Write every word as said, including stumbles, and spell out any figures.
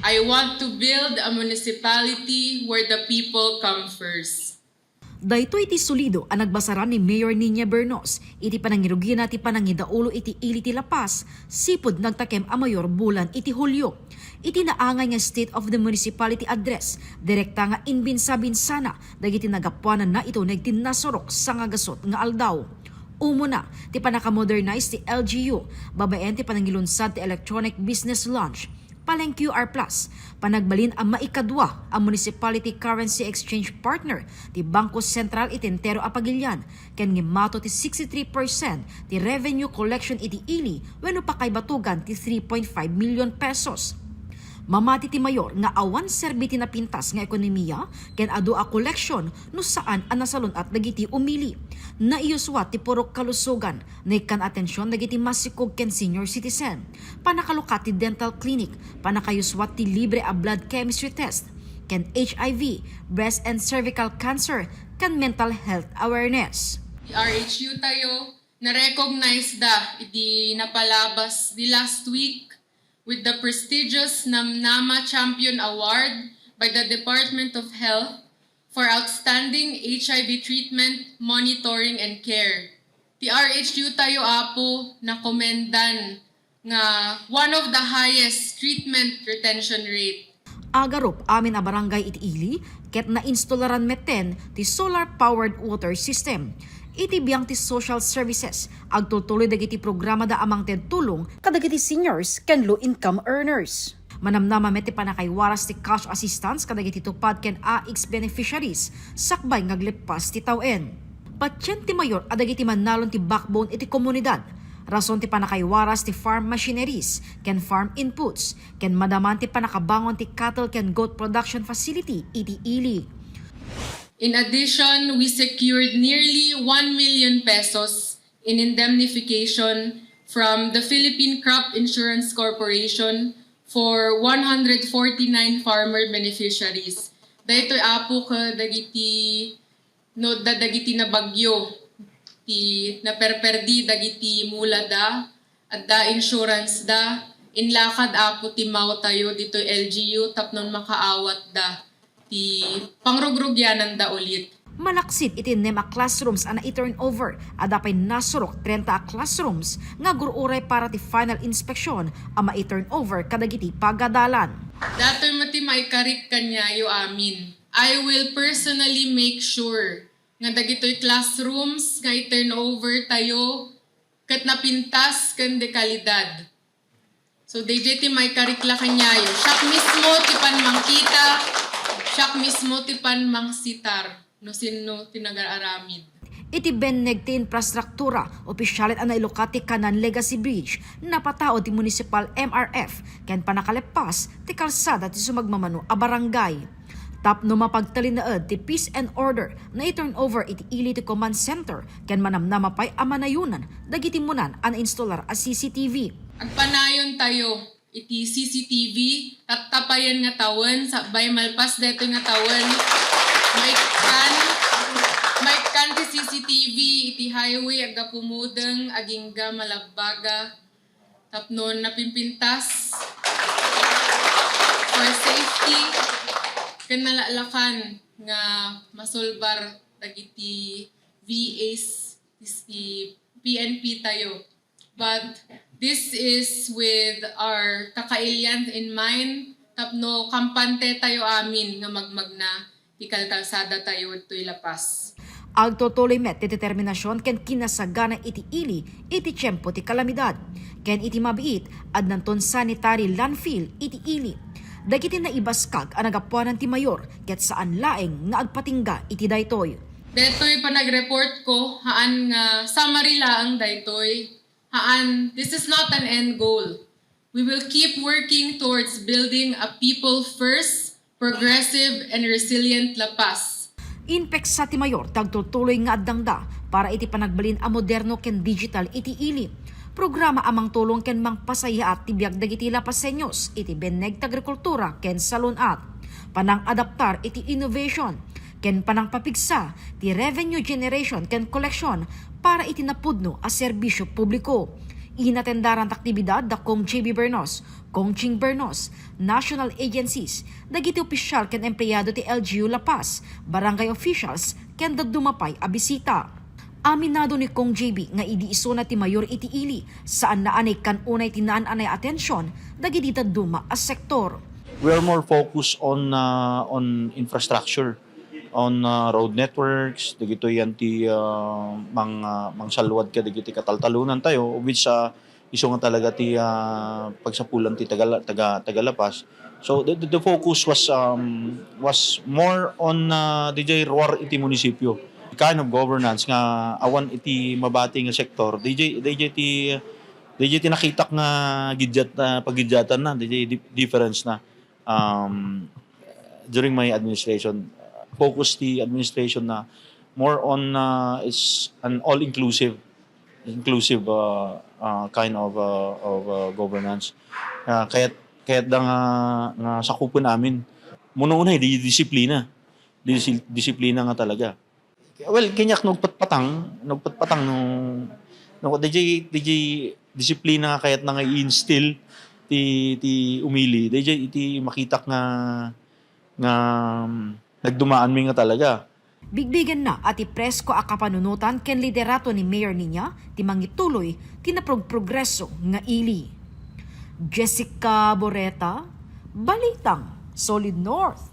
I want to build a municipality where the people come first. Daytoy ti solido a nagbasaran ni Mayor Niña Bernos iti panangirugina ti panangidaulo iti ili ti La Paz, sipud nagtakem a mayor bulan iti Hulio. Iti naangay nga State of the Municipality Address, direkta nga inbinsa-binsana dagiti nagapuananna iti uneg ti nasurok sangagasut nga aldaw. Umuna, ti pannakamodernize ti L G U, babaen ti panangilunsad ti electronic business launch, Paleng Q R Plus, panagbalin a maikadua a municipality currency exchange partner ti Bangko Sentral iti entero a pagilian, ken ngimmato ti sixty-three percent ti revenue collection iti ili wenno pakaibatugan ti three point five million pesos. Mamati ti mayor nga awan serbi ti napintas nga ekonomiya ken adu a koleksion no saan a nasalun-at dagiti umili. Naiyuswat ti purok kalusogan, naikkan atension dagiti masikog ken senior citizen, pannakalukat ti dental clinic, pannakayuswat ti libre a blood chemistry test, ken H I V, breast and cervical cancer, ken mental health awareness. Ti R H U tayo, na-recognize da idi napalabas di last week with the prestigious Namnama Champion Award by the Department of Health for outstanding H I V treatment, monitoring, and care. Ti R H U tayo, Apo, nakomendan nga one of the highest treatment retention rate. Agarup amin a barangay iti ili ket nainstolaran metten ti solar-powered water system. Iti biang ti social services, agtultuloy dagiti programada a mangted tulong kadagiti seniors ken low-income earners. Manamnama met ti pannakaiwaras ti cash assistance kadagiti TUPAD ken AICS beneficiaries sakbay nga agleppas ti tawen. Patien ti mayor a dagiti mannalon ti backbone iti komunidad, rason ti pannakaiwaras ti farm machineries ken farm inputs, ken madaman ti pannakabangon ti cattle ken goat production facility iti ili. In addition, we secured nearly one million pesos in indemnification from the Philippine Crop Insurance Corporation for one hundred forty-nine farmer beneficiaries. Daytoy, Apo, kadagiti no, da-, dagiti nabagyo ti naperperdi dagiti mulada, adda insurance da, inlakad, Apo, ti mawtayo ditoy L G U tapno makaawatda ti pangrugrugiananda ulit. Malaksid iti nem a classrooms a nai-turnover, adda pay nasurok trenta a classrooms nga agur-uray para ti final inspection a mai-turnover kadagiti pagadalan. Datoy met ti maikarik kaniayo amin. I will personally make sure nga dagitoy classrooms nga i-turnover tayo ket napintas ken de kalidad. So, daydiay ti maikarik la kaniayo. Siak mismo ti panmangkita, siak mismo ti panmangsitar no sinno ti nagararamid. Iti benneg ti infrastruktura, opisyalen a nailukat ti Kanan Legacy Bridge, napataud ti municipal M R F ken pannakaleppas ti kalsada ti sumagmamano a barangay. Tapno mapagtalinaed ti peace and order, nai-turnover iti ili ti command center ken manamnama pay a manayonan dagiti munan a nainstolar a C C T V. Agpanayon tayo iti C C T V, tattapayen nga tawen, sakbay malpas daytoy nga tawen, maikkan, maikkan ti C C T V iti highway a gapu mudeng agingga malabbaga, tapno napimpintas for safety ken nalalakan nga masulbar dagiti V As ti P N P tayo. But this is with our kakailian in mind, tapno kampante tayo amin nga magmagna ti kalkalsada tayo ditoy La Paz. Agtutuloy met ti determinasion ken kinasagana iti ili iti tiempo ti kalamidad. Ken iti mabiit, addanton sanitary landfill iti ili. Dagiti naibaskag a nagapuanan ti mayor ket saan laeng nga agpatingga iti daytoy. Daytoy panagreport ko, haan nga summary laeng daytoy. Haan, this is not an end goal. We will keep working towards building a people first, progressive, and resilient La Paz. Inpeksa ti mayor ti agtutuloy nga addangda para iti panagbalin a moderno ken digital iti ili. Programa a mangtulong ken mangpasayaat ti biag dagiti La Pazeños iti benneg ti agrikultura ken salun-at. Panangadaptar iti innovation ken panangpapigsa ti revenue generation ken collection para iti napudno a serbisyo publiko. Inatendaran ti aktibidad da Cong J B Bernos, Conching Bernos, national agencies, dagiti opisyal ken empleyado ti L G U La Paz, barangay officials, ken dadduma pay a bisita. Aminado ni Cong J B nga idi isuna ti mayor iti ili, saanna a naikkan unay ti naan-anay a atension dagiti dadduma a sektor. We are more focused on uh, on infrastructure, on uh, road networks, dagitoy yan ti uh, mang uh, mangsalwad kadagiti kataltalonantayo, which uh, isu nga talaga ti uh, pagsapulan ti taga taga taga La Paz. So the, the, the focus was um, was more on uh, D J Ruar iti munisipyo. Kind of governance nga awan iti mabati nga sektor, D J D J ti D J ti nakitak nga gidjat uh, pagidjatan na, D J di- difference na. Um, during my administration, focus the administration na more on uh, is an all-inclusive inclusive uh, uh, kind of uh, of uh, governance. Uh, kayat kayat da nga, nga sakupen amin. Muno unay di disiplina. Disi, disiplina nga talaga. Well, kaniak nagpatpatang, nagpatpatang no no D J D J disiplina nga kayat na nga i-instill ti ti umili. D J iti makitak nga nga um, nagdumaan mi nga talaga. Bigbigenna a ti presko a kapanunotan ken liderato ni Mayor Niña ti mangituloy ti naprogprogreso nga ili. Jessica Boreta, Balitang Solid North.